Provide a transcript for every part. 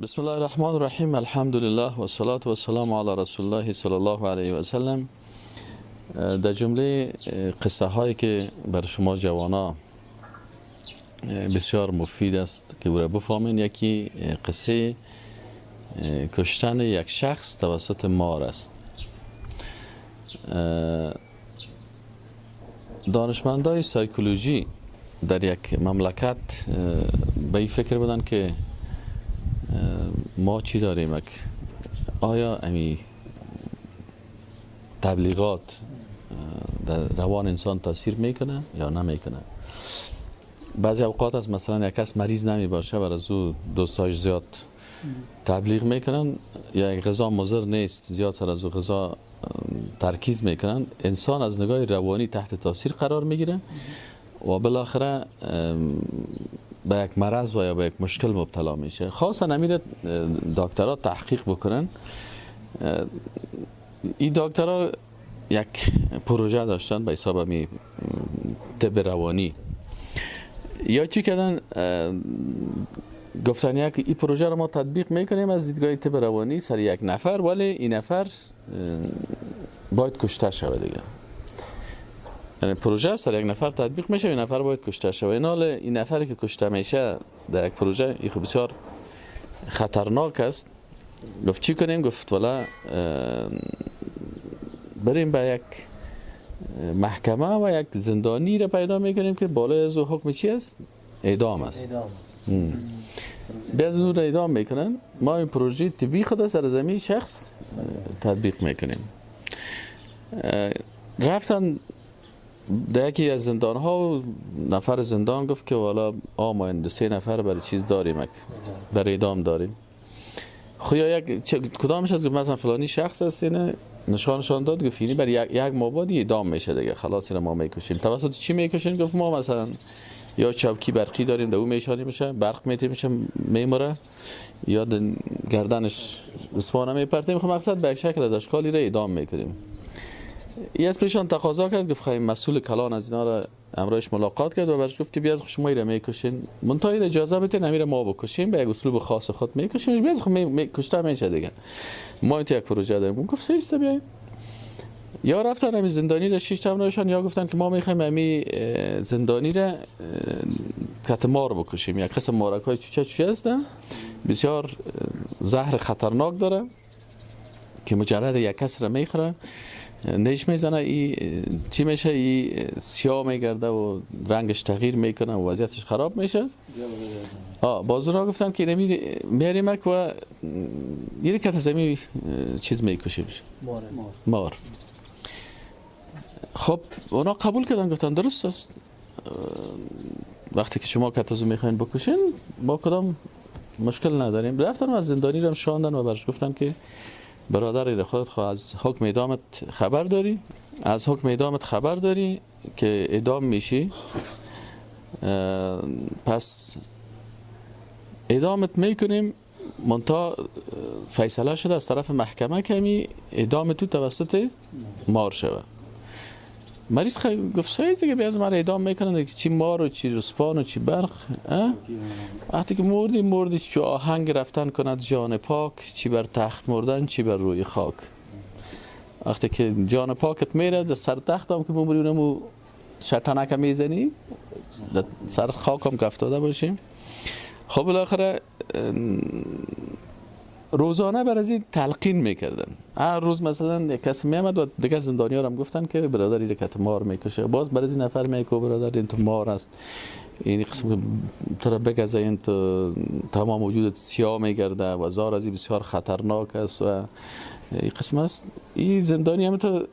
بسم الله الرحمن الرحیم. الحمدلله و صلات و سلام علی رسول الله صلی الله علیه و سلم. در جمله قصه هایی که بر شما جوانا بسیار مفید است که او را بفهمین، یکی قصه کشتن یک شخص توسط مار است. دانشمندای سایکولوژی در یک مملکت به این فکر بودن که ما چی داریم، آیا امی تبلیغات در روان انسان تاثیر میکنه یا نمیکنه؟ بعضی اوقات از مثلا یک کس مریض نمی باشه، بر از او دوستاش زیاد تبلیغ میکنن، یا یک غذا مضر نیست، زیاد سر از او غذا ترکیز میکنن، انسان از نگاه روانی تحت تاثیر قرار میگیره و بالاخره به یک مرض و یا به یک مشکل مبتلا میشه. خاصا امیر دکترها تحقیق بکنن. این دکترها یک پروژه داشتن به حساب می طب روانی یا چی کردن، گفتن یک این پروژه رو ما تطبیق میکنیم از دیدگاه طب روانی سر یک نفر، ولی این نفر باید کشته شود دیگه. یعنی پروژه سر یک نفر تطبیق میشه، این نفر باید کشته شود. این حال این نفری که کشته میشه در یک پروژه، این خب بسیار خطرناک است. گفت چی کنیم؟ گفت والا بریم به یک محکمه و یک زندانی را پیدا میکنیم که بالای از او حکم چی است؟ اعدام است. بعض او را اعدام میکنن، ما این پروژه طبی خود سر زمین شخص تطبیق میکنیم. رفتن در یکی از زندان ها و نفر زندان گفت که والا ما این 2-3 نفر برای چیز داریم، برای اعدام داریم. خب یا یک کدامش از گفت مثلا فلانی شخص است، اینه نشانشان داد، گفت اینی برای یک ماه بعد اعدام میشه دیگه، خلاص اینو ما میکشیم. توسط چی میکشیم؟ گفت ما مثلا یا چوکی برقی داریم، در او میشانی میشه، برق میتی میشه میمره، یا گردنش رسوانه میپرتیم. خب مقصد به یک شکل از اشکالی را اعدام میکنیم. ای از پیشان تقاضا کرد، گفت خیلی مسئول کلان از اینا را امرایش ملاقات کرد و برش گفت که بیا از شما ایره میکشین، منتها ایره اجازه بدین امیر ما بکشیم، به یک اسلوب خاص خود میکشیم، بیا از خود کشته میشه دیگه، ما این یک پروژه داریم. گفت سه بیایم. یا رفتن امی زندانی را 6 تا نوشان، یا گفتن که ما میخوایم امی زندانی را تحت مار بکشیم. یک قسم مارک های چوچه چوچه هستن، بسیار زهر خطرناک داره که مجرد یک کس را میخوره، نیش میزنه، ای چی میشه، ای سیاه میگرده و رنگش تغییر میکنه و وضعیتش خراب میشه. باز را گفتن که میریم و یه کت زمین چیز میکشیم، مار. خب اونا قبول کردن، گفتن درست است، وقتی که شما کتازو میخواین بکشین با کدام مشکل نداریم. رفتن و از زندانی رو شاندن و برش گفتن که برادر خودت خو از حکم اعدامت خبر داری، از حکم اعدامت خبر داری که اعدام میشی، پس اعدامت میکنیم، منتها فیصله شده از طرف محکمه که می اعدام تو توسط مار شود. مریض خیلی گفت سعی دیگه بیاز مرا اعدام میکنن که چی مار و چی رسپان و چی برق. وقتی که مردی مردی چو آهنگ رفتن کند جان پاک، چی بر تخت مردن چی بر روی خاک. وقتی که جان پاکت میره در سر تخت هم که بمری اونمو شطنک میزنی در سر خاک هم که افتاده باشیم. خب بالاخره روزانه بر از این تلقین میکردن. هر روز مثلا یک کسی میامد و دیگه زندانی ها هم گفتن که برادر این کت مار میکشه، باز بر از این نفر میگه برادر این تو مار است، این قسم تو را بگزه، این تو تمام وجودت سیاه میگرده و زار از این بسیار خطرناک است و این قسم است. این زندانی هم تو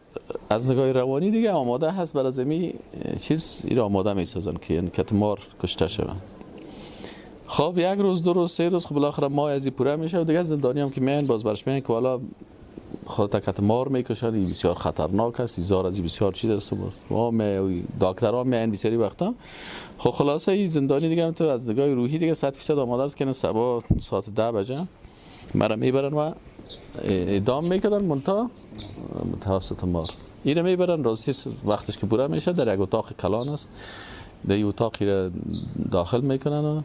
از نگاه روانی دیگه آماده هست بر از این چیز، این آماده میسازن که این کت مار کشته شود. خب یک روز، 2 روز، 3 روز، خب بالاخره ماه از این پوره میشه و دیگه زندانی هم که میان باز برش میان که والا خود تکت مار میکشن، این بسیار خطرناک است، این زار از این بسیار چیز است، باز ما می دکترها میان بسیاری وقتا. خب خلاصه این زندانی دیگه هم تو از نگاه روحی دیگه 100% آماده است که صبح ساعت 10 بجه مرا میبرن و اعدام میکردن، منتها متوسط مار اینو میبرن. راستی وقتش که پوره میشه در یک اتاق کلان است، در اتاقی را داخل میکنن و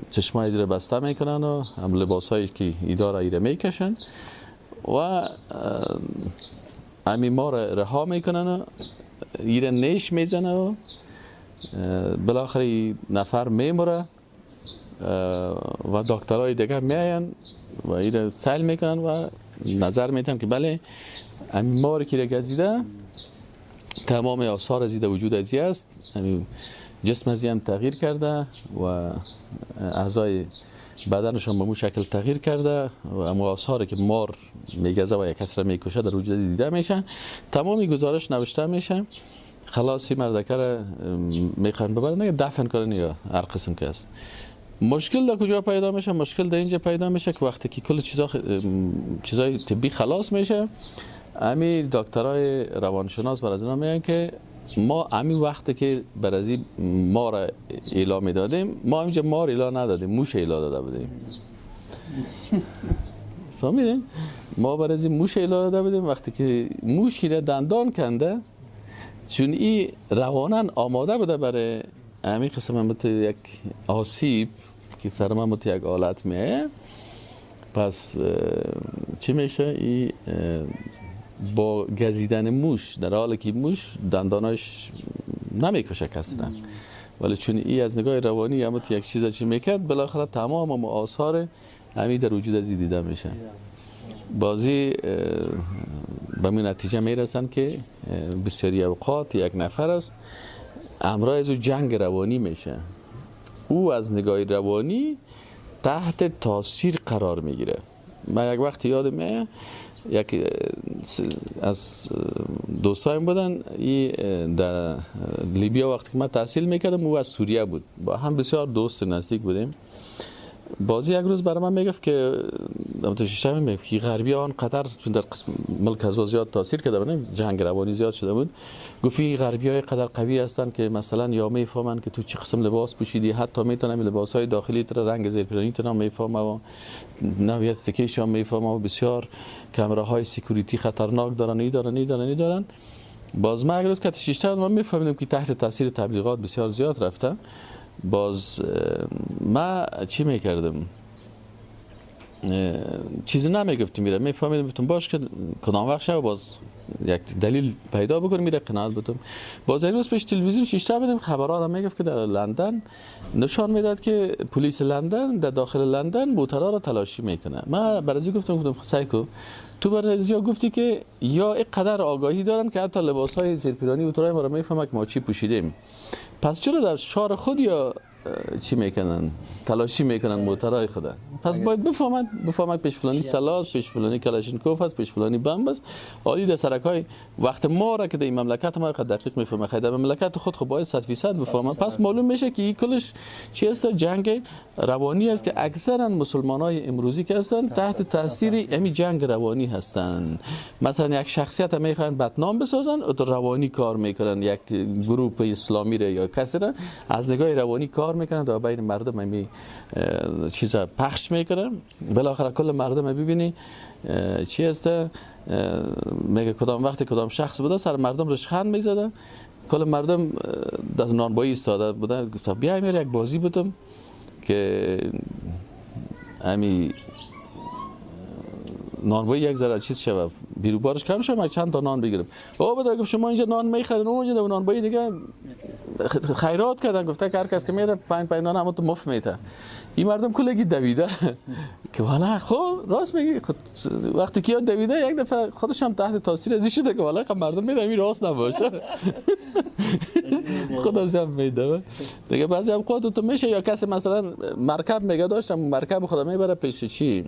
چشمای زیر بسته میکنن و هم لباسایی که ایداره ایره میکشن و امی ما را رها میکنن و ایره نیش میزنه و بالاخره نفر میمره و دکترای دیگه میاین و ایره سیل میکنن و نظر میتن که بله امی ماری که گزیده تمام آثار از وجود ازی است، امی جسم ازی هم تغییر کرده و اعضای بدنشان به مو شکل تغییر کرده و اما آثاری که مار میگزه و یک کس را میکشه در وجود دیده میشه. تمامی گزارش نوشته میشه. خلاصی مردکه را میخوان ببرن دفن کنن یا هر قسم که است. مشکل در کجا پیدا میشه؟ مشکل در اینجا پیدا میشه که وقتی که کل چیزای طبی خلاص میشه، امی دکترای روانشناس بر از اینا میگن که ما امی وقتی که بر از ما را اعلام میدادیم، ما اینجا ما را اعلام ندادیم، موش اعلام داده بودیم. فهمیدین؟ ما بر از موش اعلام داده بودیم. وقتی که موش را دندان کنده، چون این روانن آماده بوده برای امی قسم هم یک آسیب که سر من یک آلت میایه، پس چی میشه؟ این با گزیدن موش، در حالی که موش دنداناش نمیکشه کسی را، ولی چون ای از نگاه روانی هم یک چیز چی میکرد، بالاخره تمام آثار همی در وجود از دیده میشه. بازی به می نتیجه میرسن که بسیاری اوقات یک نفر است امرای از او جنگ روانی میشه، او از نگاه روانی تحت تاثیر قرار میگیره. من یک وقت یادم میاد یک از دوستایم بودن در لیبیا، وقتی که من تحصیل میکردم او از سوریه بود، با هم بسیار دوست نزدیک بودیم. بازی یک روز برای من میگفت که میگفت که غربی آن قطر چون در قسم ملک از زیاد تاثیر کرده بود، جنگ روانی زیاد شده بود، گفت غربی های قدر قوی هستند که مثلا یا میفهمن که تو چه قسم لباس پوشیدی، حتی میتونن لباس های داخلی تو رنگ زیرپیرانی تو میفهمه و نوعیت تکیش هم میفهمه و بسیار کامراهای security خطرناک دارن، ای دارن ای دارن ای دارن. باز من یک روز که شیشته من میفهمیدم که تحت تاثیر تبلیغات بسیار زیاد رفته. باز ما چی میکردم؟ چیزی نمیگفتیم، میره میفهمیدم، گفتم باش که کدام وقت شب باز یک دلیل پیدا بکنم میره قناعت بتم. باز یک روز پیش تلویزیون شیشته بودیم، خبرها را میگفت که در لندن نشان میداد که پلیس لندن در داخل لندن موترها را تلاشی میکنه. من برای گفتم سعی کو تو برای گفتی که یا اینقدر آگاهی دارن که حتی لباسهای زیرپیرانی و ترای ما را میفهمه که ما چی پوشیدیم، پس چرا در شهر خود یا چی میکنن؟ تلاشی میکنن موترهای خدا. پس باید بفهمد پیش فلانی سلاس، پیش فلانی کلاشینکوف است، پیش فلانی بمب است. عالی در سرکای وقت ما را که در این مملکت ما دقیق میفهمه، خیلی در مملکت خود خب باید 100% بفهمه. پس معلوم میشه که این کلش چی است؟ جنگ روانی است که اکثرا مسلمانای امروزی که هستن تحت تاثیر همین جنگ روانی هستن. مثلا یک شخصیت میخوان بدنام بسازن، روانی کار میکنن، یک گروه اسلامی را یا کسی را از نگاه روانی کار میکنن تا بین مردم می چیزا پخش میکنن. بالاخره کل مردم ببینی چی است، میگه کدام وقت کدام شخص بوده سر مردم رشخند میزده، کل مردم در نانبایی ایستاده بودن، گفت بیا میره یک بازی بودم که امی نانوایی یک ذره چیز شوه بیروبارش کم شوه، من چند تا نان بگیرم. او بده گفت شما اینجا نان میخرین، اونجا نانوایی دیگه خیرات کردن، گفته که هر کس که میره 5 نان همون تو مفت میته. این مردم کلگی دویده که والا خب راست میگی، وقتی که دویده یک دفعه خودش هم تحت تاثیر ازی شده که والا مردم میده این راست نباشه، خودش هم میده دیگه. بعضی اوقات تو میشه یا کسی مثلا مرکب میگه داشتم مرکب خدا میبره پیش چی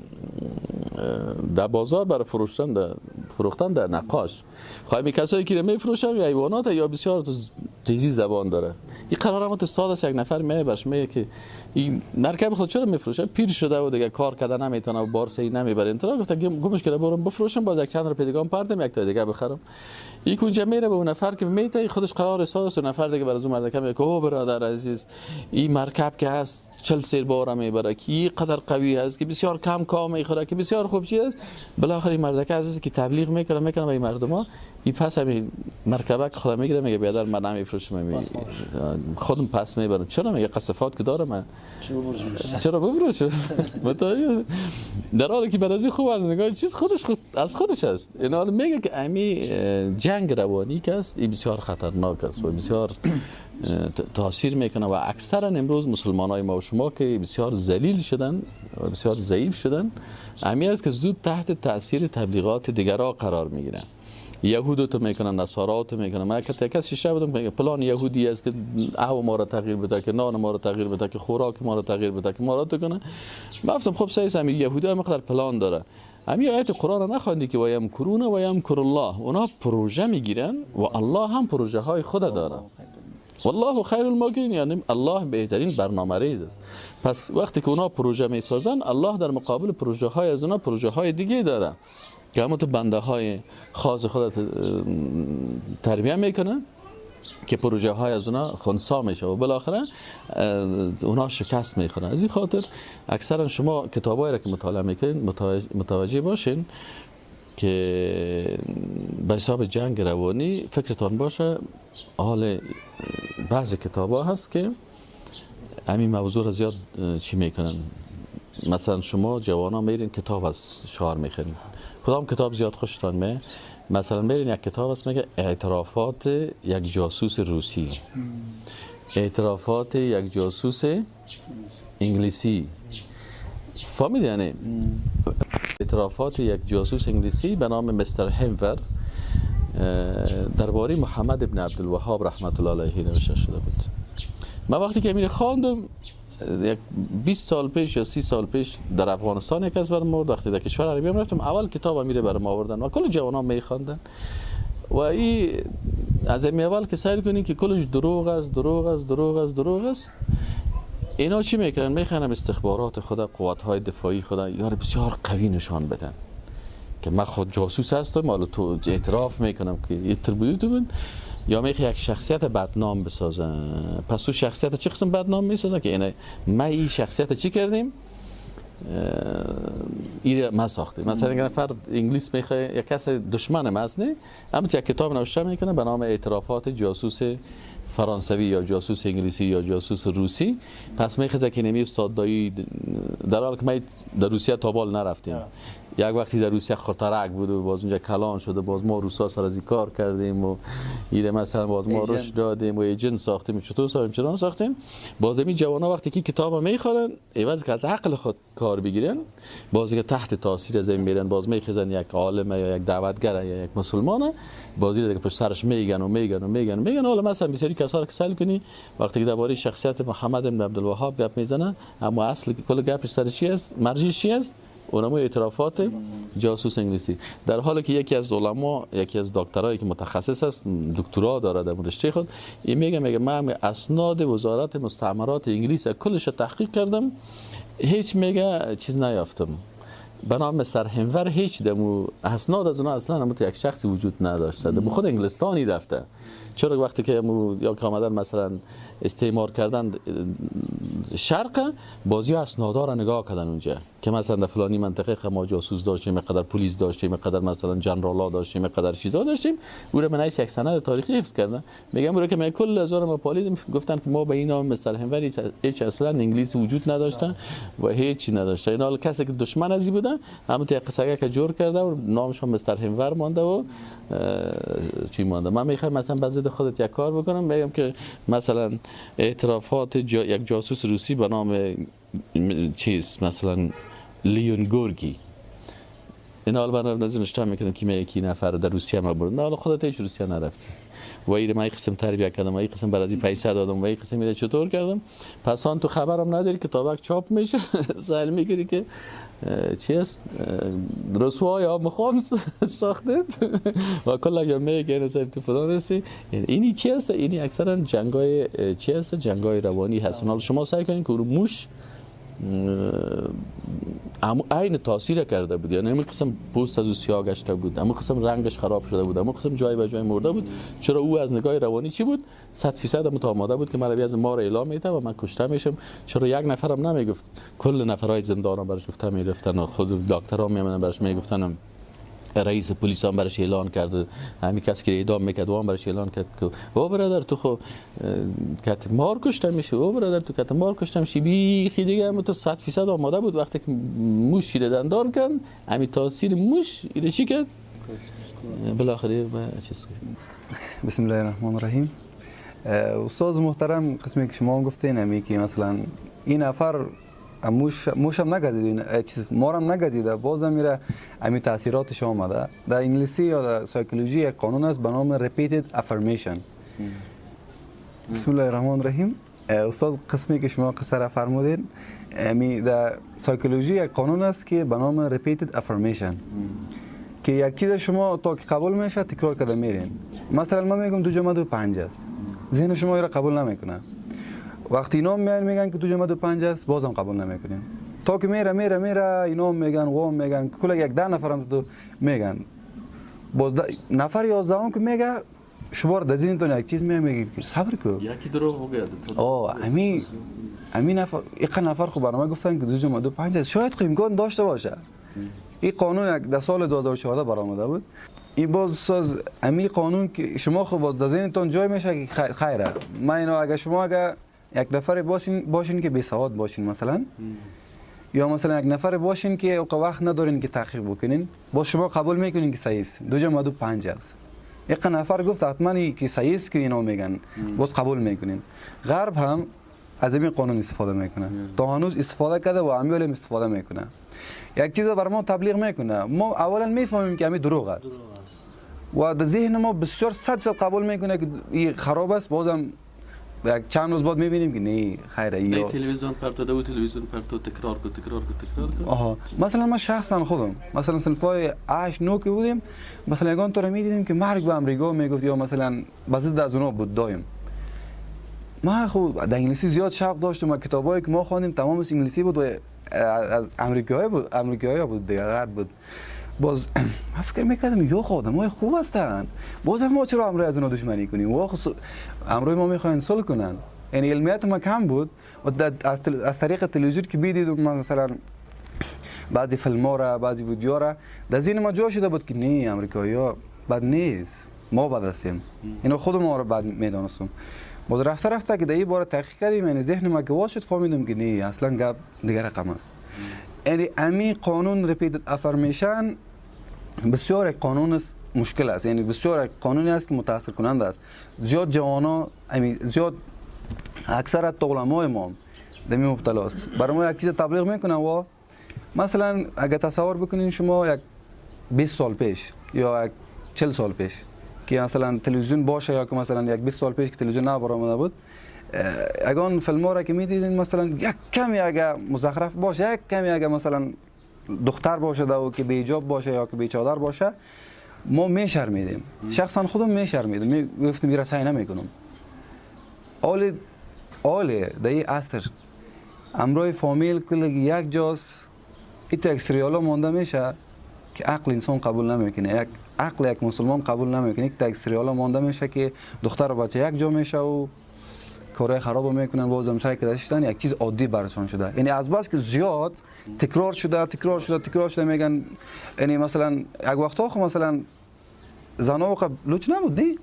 در بازار برای فروختن در نقاش، خواهی کسایی که میفروشن یا حیوانات یا بسیار تیزی زبان داره. این قرار هم استاد است، یک نفر میه برش میگه که این مرکب خود چرا میفروشه، پیر شده و دیگه کار کردن نمیتونه و بار سعی نمیبره. اینطور گفت گمش کرده برم بفروشم، باز یک چند رو پیدگام پردم یک تا دیگه بخرم. این اونجا میره به اون نفر که میته خودش قرار استاد است، نفر دیگه بر از اون مردک میگه او برادر عزیز این مرکب که هست 40 سیر بار میبره که قدر قوی است که بسیار کم کام میخوره که بسیار خوب چیز است. بالاخره این مردک عزیز که تبلیغ میکنه به این مردما، این پس همین مرکبک خدا میگیره میگه بیادر من نمیفروشم. بفروشم، خودم پس میبرم. چرا میگه قصفات که دارم من چرا بفروشم؟ در حالی که برازی خوب از نگاه چیز خودش خود از خودش است. اینا میگه که امی جنگ روانی که است این بسیار خطرناک است و بسیار تاثیر میکنه و اکثرا امروز مسلمان های ما و شما که بسیار ذلیل شدن و بسیار ضعیف شدن، امی است که زود تحت تاثیر تبلیغات دیگرها قرار میگیرن. یهود تو میکنن، نصارا تو میکنن. من که کسی شده بودم که پلان یهودی است که او ما را تغییر بده، که نان ما را تغییر بده، که خوراک ما را تغییر بده، که ما را تو کنه. من گفتم خب صحیح، همین یهودی هم مقدار پلان داره. همین آیت قرآن را نخواندی که و یمکرون و یمکر الله، اونا پروژه میگیرن و الله هم پروژه های خود داره. والله خیر الماکرین، یعنی الله بهترین برنامه ریز است. پس وقتی که اونا پروژه میسازن، الله در مقابل پروژه های از اونا پروژه های دیگه داره که همون تو بنده های خاص خودت تربیه میکنه که پروژه های از اونا خنثی میشه و بالاخره اونا شکست میخورن. از این خاطر اکثرا شما کتابایی را که مطالعه میکنین متوجه باشین که به حساب جنگ روانی فکرتان باشه. حال بعضی کتاب ها هست که همین موضوع را زیاد چی میکنن. مثلا شما جوان ها میرین کتاب از شهر میخرین، کدام کتاب زیاد خوشتان می؟ مثلا میرین یک کتاب هست میگه اعترافات یک جاسوس روسی، اعترافات یک جاسوس انگلیسی. فهمید؟ یعنی اعترافات یک جاسوس انگلیسی به نام مستر هیمور درباره محمد ابن عبدالوهاب رحمت الله علیه نوشته شده بود. من وقتی که میره خواندم، یک 20 سال پیش یا 30 سال پیش در افغانستان یک از بر مرد، وقتی در کشور عربی هم رفتم اول کتاب میره برام آوردن و کل جوانان میخواندن و این از این اول که سعی کنین که کلش دروغ است، دروغ است، دروغ است، دروغ است. اینا چی میکنن؟ میخوان استخبارات خود، قوت های دفاعی خود یار بسیار قوی نشان بدن که من خود جاسوس هستم، حالا تو اعتراف میکنم که یه تربودی تو بود. یا میخواد یک شخصیت بدنام بسازن. پس تو شخصیت چه قسم بدنام میسازن که اینا ما این شخصیت چی کردیم؟ این ما ساختیم. مثلا یک نفر انگلیس میخواد یک کس دشمن ما است، نه، اما یک کتاب نوشته میکنه به نام اعترافات جاسوس فرانسوی یا جاسوس انگلیسی یا جاسوس روسی. پس میخواد که نمی استاد دایی، در حالی که ما در روسیه تا بال نرفتیم، یک وقتی در روسیه خطرک بود و باز اونجا کلان شده، باز ما روسا سر از کار کردیم و ایره مثلا باز ما رشد دادیم و agent ساختیم، چطور ساختیم، چطور ساختیم. باز این جوانا وقتی که کتاب میخوانن، عوض که از عقل خود کار بگیرن، باز که تحت تاثیر از این میرن، باز میخزن یک عالم یا یک دعوتگر یا یک مسلمانه، بازی دیگه پشت سرش میگن و میگن و میگن و میگن. حالا مثلا بسیاری کسا که سیل کنی وقتی که درباره شخصیت محمد بن عبدالوهاب گپ میزنه، اما اصل کل گپش سر چی است؟ مرجعش چی است؟ اونمو اعترافات جاسوس انگلیسی. در حالی که یکی از علما، یکی از دکترایی که متخصص است، دکترا داره در رشته خود، این میگه من اسناد وزارت مستعمرات انگلیس کلش تحقیق کردم، هیچ میگه چیز نیافتم به نام سرهنور، هیچ دمو اسناد از اونها اصلا هم یک شخصی وجود نداشته، دمو خود انگلستانی رفته. چرا وقتی که یا که آمدن مثلا استعمار کردن شرق، بازی اسنادا را نگاه کردن اونجا که مثلا در فلانی منطقه ما جاسوس داشتیم، قدر پلیس داشتیم، قدر مثلا جنرالا داشتیم، قدر چیزا داشتیم، او را من یک سند تاریخی حفظ کردن. میگم او را که من کل از ما پالیدیم، گفتن که ما به این نام مستر هنوری هیچ اصلا انگلیس وجود نداشته و هیچ نداشته. اینا کسی که دشمن ازی بودن، همون یک قصه که جور کرده و نامش هم مستر هنور مانده و چی مانده. من میخوام مثلا بعضی خودت یک کار بکنم، میگم که مثلا اعترافات یک جاسوس روسی به نام چیز مثلا لیون گورگی، این حال برای از نشته میکنم که یکی نفر در روسیه ما برد، نه حالا خودت هیچ روسیه نرفتی و این ما قسم تربیه کردم و این قسم برای پیسه دادم و این قسم میده چطور کردم. پس آن تو خبرم نداری که تابک چاپ میشه سهل میگیری که چی است رسوای ها مخوام ساخته و کل اگر میگه این تو فلان هستی. اینی چی است؟ اینی اکثرا جنگای چی است؟ جنگای روانی هست. حالا شما سعی کنین که رو موش عین تاثیر کرده بود، یعنی همین قسم پوست از او سیاه گشته بود، همین قسم رنگش خراب شده بود، همین قسم جای به جای مرده بود. چرا او از نگاه روانی چی بود؟ 100% هم آماده بود که من از ما را اعلام میده و من کشته میشم. چرا یک نفرم نمیگفت؟ کل نفرای زندان برش گفته میرفتن و خود دکترها میامدن برش میگفتن. رئیس پلیس هم برش اعلان کرد، همین کسی که اعدام میکرد و هم برش اعلان کرد که او برادر تو خو کت مار کشته میشی، او برادر تو کت مار کشته میشی، بیخی دیگه هم تو 100% آماده بود. وقتی که موش شیر دندان کن، همین تاثیر موش ایده چی کرد؟ بالاخره چیز. بسم الله الرحمن الرحیم. استاد محترم، قسمی که شما گفتین همی که مثلا این نفر موشم نگزید، چیز مارم نگزیده، بازم میره امی تاثیراتش آمده. در انگلیسی یا در سایکولوژی یک قانون است به نام repeated affirmation. بسم الله الرحمن الرحیم. استاد، قسمی که شما قصه را فرمودین، امی در سایکولوژی یک قانون است که به نام repeated affirmation، که یک چیز شما تا که قبول میشه تکرار کرده میرین. مثلا من میگم 2 جمع 2 5 است، ذهن شما را قبول نمیکنه. وقتی اینا میان میگن که 2 جمع 2 5 است، بازم قبول نمیکنین، تا که میره میره میره، اینا میگن، قوم میگن، کل یک 10 نفرم تو میگن، باز نفر 11 که میگه، شما در ذهنتون یک چیز میگه که صبر کو، یکی دروغ میگه. آه، امی نفر، یک نفر خب برنامه گفتن که 2 جمع 2 5 است، شاید خب امکان داشته باشه. این قانون یک در سال 2014 برآمده بود. این باز ساز امی قانون که شما خب باز در ذهنتون جای میشه که خیره، من اینو اگه شما اگه یک نفر باشین که بی سواد باشین مثلا، یا مثلا یک نفر باشین که اوقا وقت ندارین که تحقیق بکنین، با شما قبول میکنین که صحیح است، 2 جمع 2 5 است. یک نفر گفت، حتما که صحیح است که اینا میگن، باز قبول میکنین. غرب هم از این قانون استفاده میکنه، تا هنوز استفاده کرده و همی استفاده میکنه. یک چیز بر ما تبلیغ میکنه، ما اولا میفهمیم که همین دروغ است و در ذهن ما بسیار 100% قبول میکنه که این خراب است. بازم یک چند روز بعد میبینیم که نه، خیره. یا تلویزیون پرتو و تلویزیون پرتو، تکرار کو، تکرار کو، تکرار کو. آها، مثلا ما شخصا خودم مثلا صنفای 8 9 که بودیم، مثلا یگان تو رو میدیدیم که مرگ به امریکا میگفت یا مثلا ضد از اونا بود دایم. ما خب در انگلیسی زیاد شوق داشتم و کتابایی که ما خواندیم تمامش انگلیسی بود و از امریکایی بود، امریکایی بود دیگه، غرب بود. باز من فکر میکردم یا خود آدمای خوب هستن، باز ما چرا امروز از اونا دشمنی کنیم و امروز ما میخواین صلح کنن؟ یعنی علمیت ما کم بود و از طریق تلویزیون که بیدیدم مثلا بعضی فیلم ها را، بعضی ویدیو را، در ذهن ما جا شده بود که نه، امریکایی ها بد نیست، ما بد هستیم. اینا خود ما رو بد میدانستم. باز رفته رفته که در این باره تحقیق کردیم، یعنی ذهن ما که واز شد، فهمیدم که نه، اصلا گپ دیگر رقم است. یعنی امی قانون repeated affirmation بسیار یک قانون است مشکل است، یعنی بسیار یک قانونی است که متاثر کننده است. زیاد جوانا، امی زیاد اکثر علمای ما در مبتلا است. برای ما یک چیز تبلیغ میکنه و مثلا اگه تصور بکنین شما یک 20 سال پیش یا یک 40 سال پیش که مثلا تلویزیون باشه، یا که مثلا یک 20 سال پیش که تلویزیون نه برآمده بود، اگه اون فیلم را که میدیدین، مثلا یک کمی اگه مزخرف باشه، یک کمی اگه مثلا دختر باشه و که بی‌حجاب باشه یا که بیچادر باشه، ما میشرمیدیم. شخصا خودم میشرمیدم، میگفتم میره سعی نمیکنم. آلی در این عصر امرای فامیل کل یک جاست، ایت یک سریالا مانده میشه که عقل انسان قبول نمیکنه، یک عقل یک مسلمان قبول نمیکنه. یک سریالا مانده میشه که دختر و بچه یک جا میشه و کارهای خراب میکنن، بازم سعی که داشتن یک چیز عادی برشان شده. یعنی از بس که زیاد تکرار شده، تکرار شده، تکرار شده، میگن یعنی مثلا یک وقتا خو مثلا زنا وقت لوچ نبود دی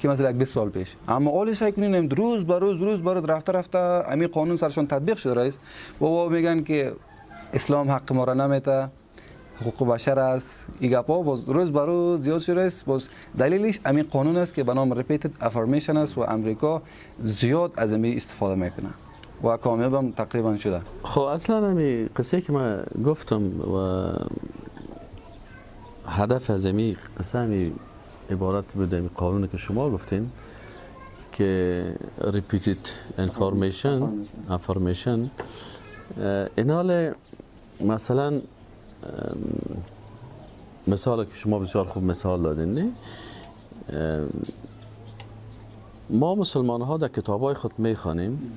که مثلا یک 20 سال پیش، اما آلی سعی کنین روز به روز، روز به روز، رفته رفته امی قانون سرشون تطبیق شده رئیس و میگن که اسلام حق ما را نمیته، حقوق بشر است. این گپا باز روز به روز زیاد شده است. باز دلیلش همین قانون است که به نام repeated affirmation است و امریکا زیاد از این استفاده میکنه و کامیاب هم تقریبا شده. خب، اصلا همین قصه که من گفتم و هدف از این قصه همی عبارت بود، این قانونی که شما گفتین که repeated information affirmation، اینال مثلا مثال که شما بسیار خوب مثال دادین، نه؟ ما مسلمان ها در کتاب های خود میخوانیم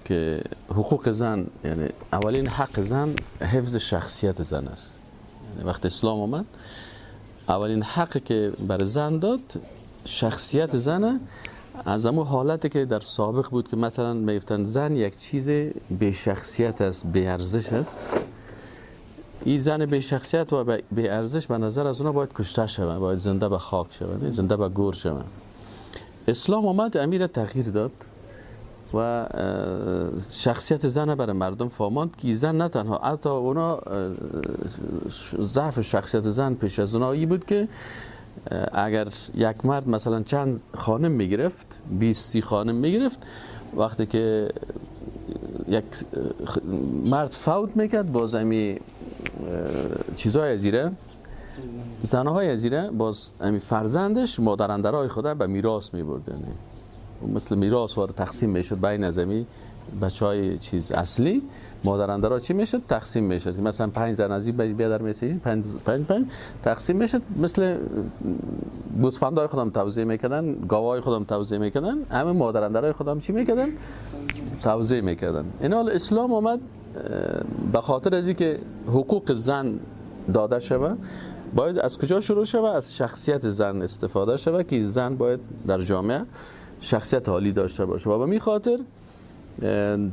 که حقوق زن، یعنی اولین حق زن حفظ شخصیت زن است. یعنی وقت اسلام آمد، اولین حقی که بر زن داد شخصیت زن، از امو حالتی که در سابق بود که مثلا میگفتن زن یک چیز بی شخصیت است، بی ارزش است. این زن به شخصیت و به ارزش به نظر از اونا باید کشته شود، باید زنده به خاک شود، زنده به گور شود. اسلام آمد امیر تغییر داد و شخصیت زن برای مردم فهماند که زن نه تنها، حتی اونا ضعف شخصیت زن پیش از اونا ای بود که اگر یک مرد مثلا چند خانم میگرفت، 20-30 خانم میگرفت، وقتی که یک مرد فوت میکرد باز امی چیزای ازیره، زنهای ازیره، باز امی فرزندش مادرندرهای خدا به میراث میبرد، یعنی مثل میراث وار تقسیم میشد بین از امی بچهای چیز اصلی، مادرندرها چی میشد؟ تقسیم میشد. مثلا 5 زن از این بیادر میسید، 5 5 5 تقسیم میشد، مثل گوسفندای خودم توزیع میکردن، گاوای خودم توزیع میکردن، همه مادرندرای خودم چی میکردن؟ توزیع میکردن. این حال اسلام آمد به خاطر از اینکه حقوق زن داده شود، باید از کجا شروع شود؟ از شخصیت زن استفاده شود که زن باید در جامعه شخصیت عالی داشته باشه. و به می خاطر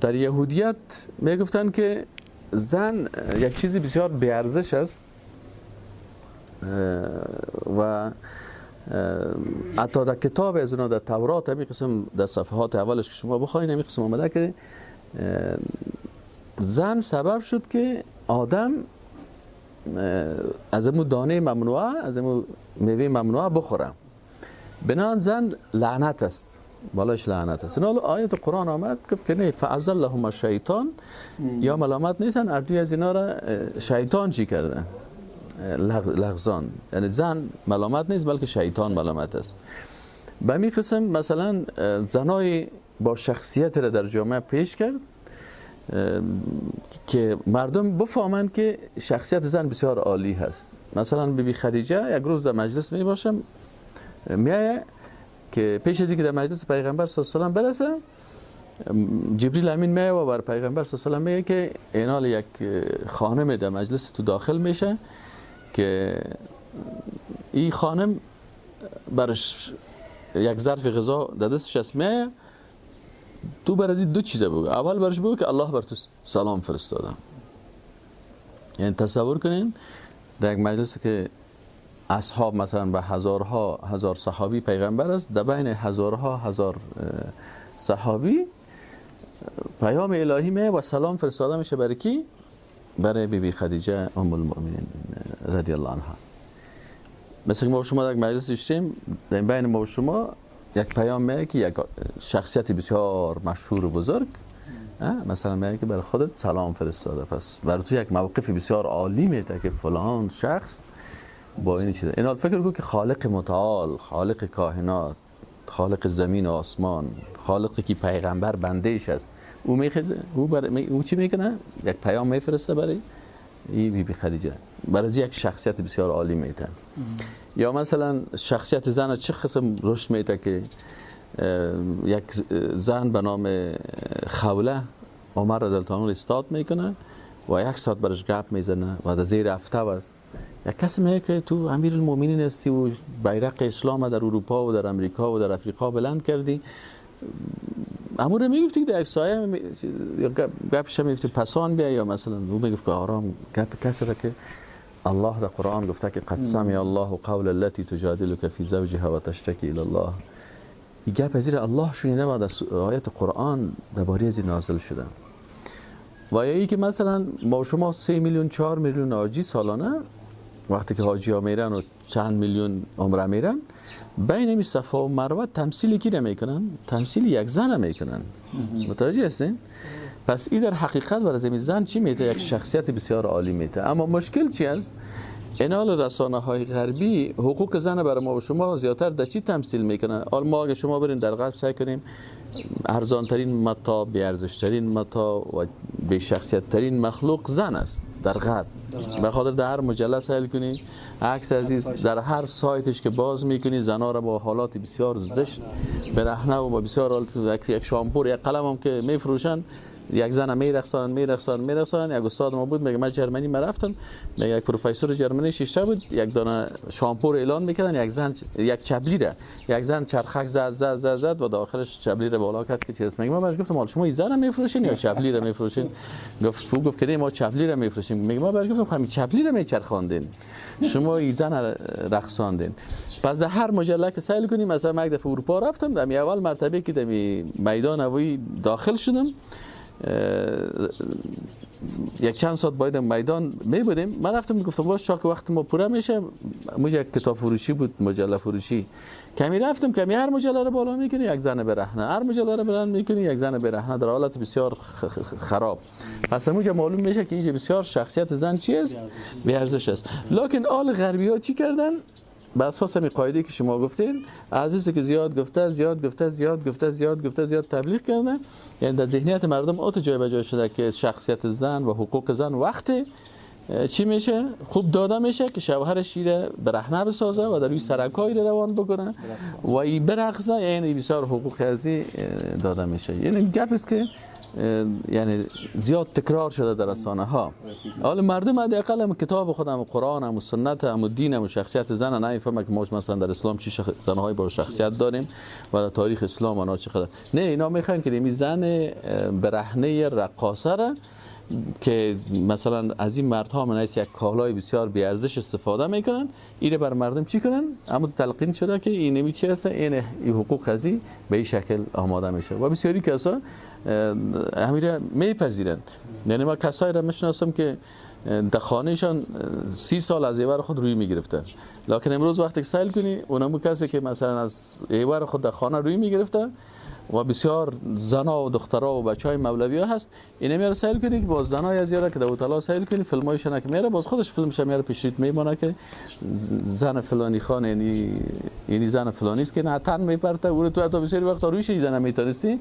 در یهودیت میگفتن که زن یک چیزی بسیار بی‌ارزش است و حتی در کتاب از اونا در تورات همی قسم در صفحات اولش که شما بخواین همی قسم آمده که زن سبب شد که آدم از امو دانه ممنوعه، از امو میوه ممنوعه بخوره. بنان زن لعنت است، بالایش لعنت است. حالا آیت قرآن آمد گفت که نه، فازلهما الشیطان، یا ملامت نیستن، اردوی از اینا را شیطان چی کرده؟ لغزان. یعنی زن ملامت نیست بلکه شیطان ملامت است. به می قسم مثلا زنای با شخصیت را در جامعه پیش کرد که مردم بفهمند که شخصیت زن بسیار عالی هست. مثلا بیبی خدیجه یک روز در مجلس می باشم، میایه که پیش از اینکه در مجلس پیغمبر صلی الله علیه و سلم برسه، جبریل امین میایه و بر پیغمبر صلی الله علیه و سلم میگه که اینال یک خانم در مجلس تو داخل میشه که این خانم برش یک ظرف غذا در دستش است، میایه تو بر از دو چیزه بگو. اول برش بگو که الله بر تو سلام فرستاده. یعنی تصور کنین در یک مجلس که اصحاب مثلا به هزارها هزار صحابی پیغمبر است، در بین هزارها هزار صحابی پیام الهی میه و سلام فرستاده میشه برای کی؟ برای بیبی خدیجه ام المؤمنین رضی الله عنها. مثل ما شما در یک مجلس داشتیم، در بین ما و شما یک پیام میه که یک شخصیت بسیار مشهور و بزرگ مثلا میگه که برای خودت سلام فرستاده، پس برای تو یک موقف بسیار عالی میده که فلان شخص با این چیزا. اینا فکر کن که خالق متعال، خالق کائنات، خالق زمین و آسمان، خالقی که پیغمبر بنده ایش است، او میخزه، او چی میکنه؟ یک پیام میفرسته برای ای بی بی خدیجه، برای یک شخصیت بسیار عالی میته. یا مثلا شخصیت زن چه قسم رشد میته که یک زن به نام خوله عمر رضی الله عنه استاد میکنه و یک ساعت برش گپ میزنه و در زیر افتاب است. یک کسی میگه که تو امیرالمومنین هستی و بیرق اسلام در اروپا و در امریکا و در افریقا بلند کردی، امور میگفتی که در یک سایه گپش میگفتی پسان بیا، یا مثلا او میگفت که آرام گپ کسی را که الله در قرآن گفته که قد سمع الله قول التي تجادلك في زوجها و تشتكي الى الله، این گپ از الله شنیده و در آیت قرآن درباره از نازل شده. و یا ای که مثلا ما شما 3 میلیون 4 میلیون حاجی سالانه وقتی که حاجی ها میرن و چند میلیون عمره میرن، بین این صفا و مروه تمثیل کی را میکنن؟ تمثیل یک زن میکنن. متوجه هستین؟ پس این در حقیقت برای این زن چی میته؟ یک شخصیت بسیار عالی میته. اما مشکل چی است؟ اینال رسانه های غربی حقوق زن برای ما و شما زیادتر در چی تمثیل میکنن؟ حال ما اگه شما برین در غرب سعی کنیم ارزان ترین متاع، بی ارزش ترین متاع و بی شخصیت ترین مخلوق زن است در غرب. به خاطر در هر مجله سیل کنی عکس عزیز، در هر سایتش که باز میکنی زنا را با حالات بسیار زشت برهنه و با بسیار حالت، یک شامپور یک قلم هم که میفروشن یک زن میرقصان میرقصان میرقصان. یک استاد ما بود میگه من جرمنی ما رفتم، میگه یک پروفسور جرمنی شیشته بود، یک دانه شامپو اعلان میکردن، یک زن یک چبلی را یک زن چرخک زد زد زد زد و داخلش چبلی را بالا کرد که چیز. میگه من برش گفتم حالا شما این زن میفروشین یا چبلی را میفروشین؟ گفت که ما چبلی را میفروشیم. میگه ما برش گفتم همین چبلی را میچرخاندین، شما این زن را رقصاندین. پس هر مجله که سیل کنیم، مثلا من یک دفعه اروپا رفتم، در اول مرتبه که در میدان هوایی داخل شدم، یک چند ساعت باید میدان می بودیم. من رفتم گفتم باش چاک وقت ما پوره میشه، موج یک کتاب فروشی بود، مجله فروشی، کمی رفتم کمی هر مجله رو بالا میکنی یک زن برهنه، هر مجله رو بلند میکنی یک زن برهنه، در حالت بسیار خراب. پس موج معلوم میشه که اینجا بسیار شخصیت زن چی است؟ بی ارزش است. لکن آل غربی ها چی کردن؟ به اساس همین قاعده که شما گفتین، عزیزی که زیاد گفته زیاد گفته زیاد گفته زیاد گفته زیاد تبلیغ کرده، یعنی در ذهنیت مردم اوت جای به جای شده که شخصیت زن و حقوق زن وقتی چی میشه خوب داده میشه که شوهرش ایره برهنه بسازه و در روی سرکایی روان بکنه و این برقصه، یعنی بسیار حقوق ازی داده میشه. یعنی گپ است که یعنی زیاد تکرار شده در رسانه ها. حالا مردم حداقل هم کتاب خودم، قرآن هم و سنت هم و دین هم و شخصیت زن نمیفهمه که ما مثلا در اسلام چی زنهای با شخصیت داریم و در تاریخ اسلام آنها چقدر. نه، اینا میخوان که این زن برهنه رقاصه را که مثلا از این مردها من یک کالای بسیار بی ارزش استفاده میکنن، اینه بر مردم چی کنن؟ اما تلقین شده که این نمی چی هست، این حقوق ازی به این شکل آماده میشه و بسیاری کسا همیره میپذیرن. یعنی ما کسایی را میشناسم که در خانهشان 30 سال از ایور خود روی میگرفتن، لکن امروز وقتی که سیل کنی اونمو کسی که مثلا از ایور خود در خانه روی میگرفته و بسیار زنا و دخترا و بچهای مولوی ها هست، اینه میاره سیل کنی که باز زنای از یاره که در هتل سیل کنی فیلمایشون که میاره، باز خودش فیلمش میاره پیشریت میمونه که زن فلانی خان، یعنی زن فلانی است که نه تن میپرته اون تو حتی بسیاری وقتا رویش دیدن نمیتونستی،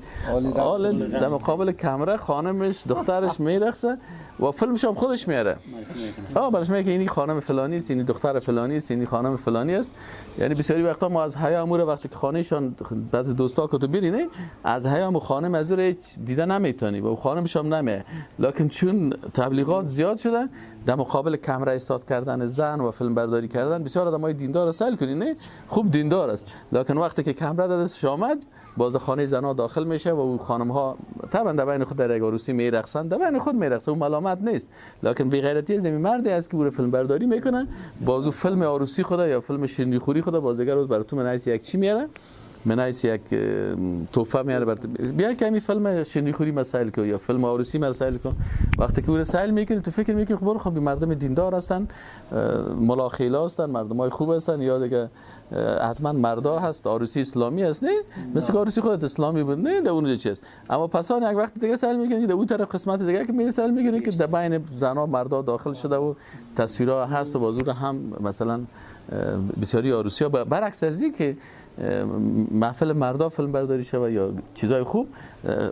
حال در مقابل کامرا خانمش دخترش میرقصه و فیلمش هم خودش میاره. براش میگه اینی خانم فلانی است، اینی دختر فلانی است، اینی خانم فلانی است. یعنی بسیاری وقتا ما از حیا امور وقتی که خانهشان بعضی دوستا که تو بری از حیا مو خانم از او هیچ دیده نمیتونی و خانمش هم نمیه، لکن چون تبلیغات زیاد شده در مقابل کامرا ایستاد کردن زن و فیلم برداری کردن، بسیار آدمای دیندار سیل کنی نه خوب دیندار است، لکن وقتی که کامرا دستش آمد باز خانه زنا داخل میشه و او خانم ها طبعا در بین خود در یک عروسی میرقصن، در بین خود میرقصن، او ملامت نیست، لکن بی غیرتی از این مردی است که او فیلم برداری میکنه، باز او فیلم عروسی خود یا فیلم شیرینی خوری خود بازیگر روز براتون من یک چی میاره، من یک توفه میاره برات، بیا که همین فیلم شیرینی خوری مسائل کو یا فیلم عروسی مسائل کو، وقتی که او سایل میکنی تو فکر میکنی خب خب مردم دیندار هستن، ملاخیلا هستن، مردمای خوب هستن، یا دیگه حتما مردا هست، عروسی اسلامی هست، نه مثل که عروسی خودت اسلامی بود نه در اون چیز. اما پسان یک وقت دیگه سایل میکنی که در اون طرف قسمت دیگه که می سایل میکنی که در بین زنا مردا داخل شده و تصویرها هست و بازور هم مثلا بسیاری عروسی ها برعکس از این که محفل مردا فیلم برداری شوه یا چیزای خوب،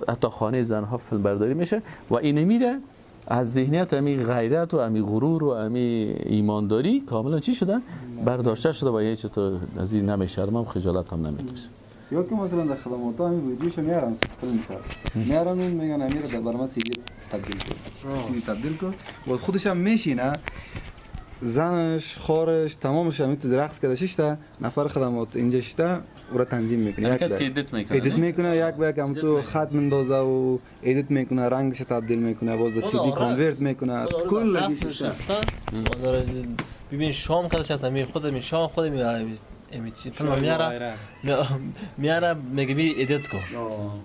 حتی خانه زنها فیلم برداری میشه و این میره از ذهنیت امی غیرت و امی غرور و امی ایمانداری کاملا چی شده برداشته شده و هیچ تو از این نمیشرمم خجالت هم نمیکشه. یا که مثلا در خدمات همین ویدیوش میارن فیلم میارن میگن امیر در برنامه سی دی تبدیل کن، سی دی تبدیل کن و خودش هم میشینه، زنش خارش تمامش همین رقص کرده، شش نفر خدمات اینجا شده او را تنظیم میکنه، یک کس که edit میکنه، edit میکنه یک به یک هم تو خط مندازه و edit میکنه، رنگش تبدیل میکنه، باز CD convert میکنه، کل ببین شام کدش هست، می خود می شام خود می فیلم میاره میگه بی edit کن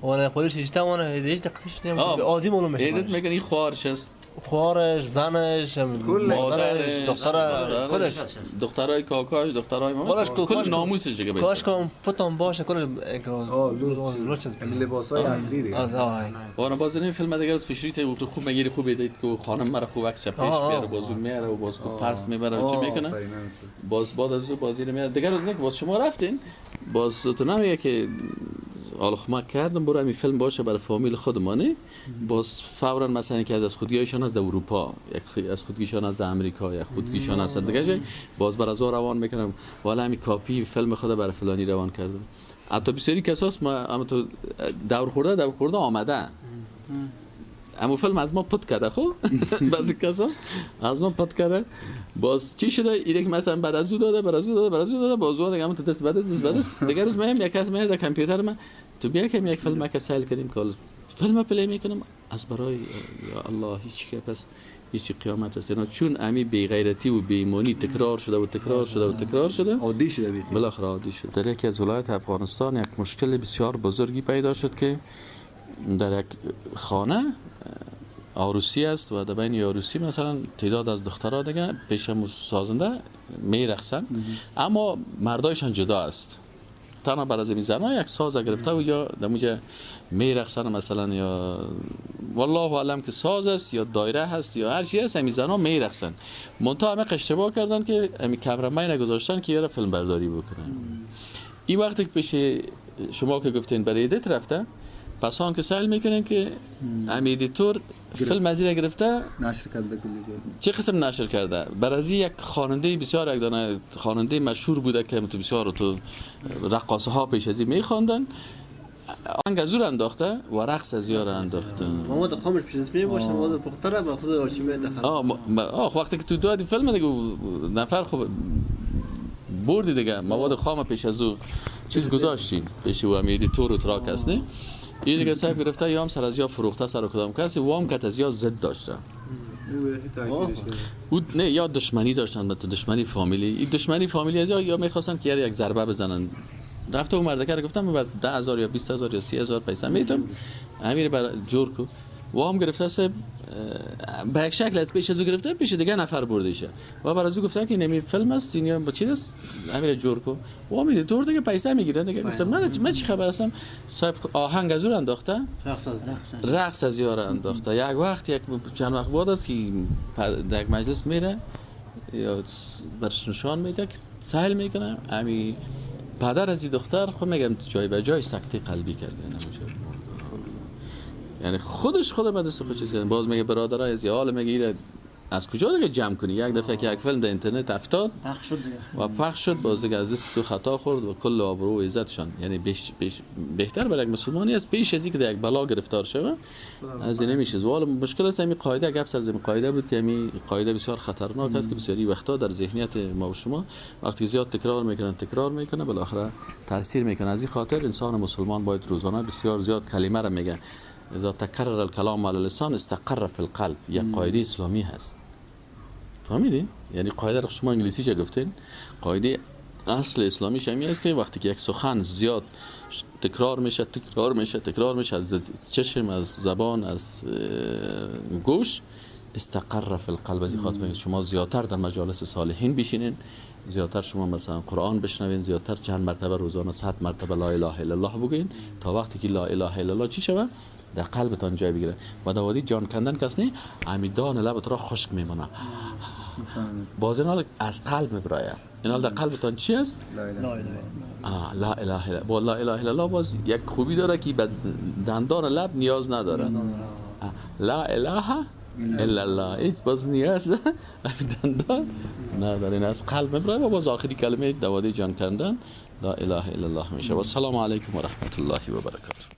وانا خودش اشتا وانا هیچ دقتش نیم عادی معلوم میشه edit میکنه. این خواهرش است، خواهرش، زنش، مادرش، دخترش، خودش، دخترای کاکاش، دخترای مامان، کل ناموسش دیگه. کاش کم پتون باشه کل لوچ لباسای عصری دیگه. وانا باز این فیلم دیگه از پیشریت خوب میگیری، خوب edit کو خانم مرا خوب عکس پیش میاره، بازو میاره و باز خوب پس میبره و چی میکنه، باز بعد از او بازی میاره دیگه. روز نه باز شما رفتین باز تو نمیگه که حالا خب ما کردم برو همین فیلم باشه برای فامیل خودمانه، باز فورا مثلا یکی از خودگیشان از اروپا، یک از خودگیشان از امریکا، یک خودگیشان از دیگه جای، باز بر از روان میکنم والا همین کاپی فیلم خود برای فلانی روان کردم. حتی بسیاری کساس ما اما تو دور خورده آمده امو فیلم از ما پت کرده خب بعضی کسا از ما پت کرده باز چی شده اینه که مثلا بعد از او داده بعد از او داده بعد از او داده باز او دیگه همون دست بعد دست بعد دیگه روز مهم یک کس میاد در کامپیوتر من تو بیا که یک فیلم که سیل کردیم که فیلم play میکنم از برای یا الله هیچ که پس هیچ قیامت است. اینا چون امی بی غیرتی و بی ایمانی تکرار شده و تکرار شده و تکرار شده عادی شده بیخی بالاخره عادی شده. در یکی از ولایت افغانستان یک مشکل بسیار بزرگی پیدا شد که در یک خانه عروسی است و در بین عروسی مثلا تعداد از دخترها دیگه پیش سازنده میرقصن اما مردایشان جدا است. تنها بر از این زنها یک ساز گرفته و یا در اونجا میرقصن مثلا یا والله اعلم که ساز است یا دایره هست یا هر چی هست همین زنها میرقصن. منتها همه اشتباه کردن که همین cameraman گذاشتن که یارو فیلم برداری بکنن. این وقتی که پیش شما که گفتین برای edit رفته پس آن که سهل میکنن که همین editor فیلم از این گرفته نشر کرده کلی چه قسم نشر کرده. بر از یک خواننده بسیار یک دانه خواننده مشهور بوده که تو بسیار تو رقاصه ها پیش از این میخواندن آهنگ از او انداخته و رقص از یار انداخته. مواد خامش پیش از می باشه مواد پخته را با خود آشیمه دخل آه وقتی که تو دادی فیلم دیگه نفر خب بردی دیگه مواد خام پیش از او چیز گذاشتین پیش او هم editor و تراک است نه این دیگه صاحب گرفته یا هم سر از یا فروخته سر کدام کسی وام کت از یا ضد داشته او نه یا دشمنی داشتن تو دشمنی فامیلی این دشمنی فامیلی از یا میخواستن که یک ضربه بزنن رفته اون مردکه رو گفتم بعد 10000 یا 20000 یا 30000 پیسه میتم امیر بر جور کو وام گرفته صاحب به یک شکل از پیش از او گرفته پیش دیگه نفر برده شه و برای او گفتن که نمی فیلم است این با چی است امیر جور کو وام میده دور دیگه پیسه میگیره دیگه. گفتم من چی خبر هستم صاحب آهنگ از او انداخته رقص از یار انداخته. یک وقت یک چند وقت بعد است که در یک مجلس میره یا برش نشان میده که سهل میکنه امی پدر از این دختر خود میگم جای به جای سکته قلبی کرده یعنی خودش خود به دست خود چیز کرده. باز میگه برادرای از حال میگه از کجا دیگه جمع کنی یک دفعه که یک فیلم در اینترنت افتاد پخش شد دیگه و پخش شد باز دیگه از دست تو خطا خورد و کل آبرو و عزتشان. یعنی بهتر برای یک مسلمانی است پیش از اینکه در یک بلا گرفتار شوه از این نمیشه. والا مشکل است همین قاعده گپ سر از این قاعده بود که همین قاعده بسیار خطرناک است که بسیاری وقتا در ذهنیت ما و شما وقتی زیاد تکرار میکنه بالاخره تاثیر میکنه. از این خاطر انسان مسلمان باید روزانه بسیار زیاد کلمه را میگه اذا تکرر الکلام علی اللسان استقر فی القلب. یک قاعده اسلامی هست. فهمیدی؟ یعنی قاعده رو شما انگلیسی چه گفتین؟ قاعده اصل اسلامی همی است که وقتی که یک سخن زیاد تکرار میشه تکرار میشه تکرار میشه از چشم از زبان از گوش استقر فی القلب. از این خاطر شما زیادتر در مجالس صالحین بشینین، زیادتر شما مثلا قرآن بشنوین، زیادتر چند مرتبه روزانه 100 مرتبه لا اله الا الله بگین تا وقتی که لا اله الا الله چی شوه در قلبتان جای بگیره. و دوادی جان کندن کس نی امیدان لبت را خشک میمونه باز این از قلب میبرایه. این حال در قلبتان چی است؟ لا اله لا اله الا با لا اله الا الله باز یک خوبی داره که به دندان لب نیاز نداره. لا اله الا الله هیچ باز نیاز دندان نداره. این از قلب میبرایه و باز آخری کلمه دوادی جان کندن لا اله الا الله میشه. و السلام علیکم و رحمت الله و برکاته.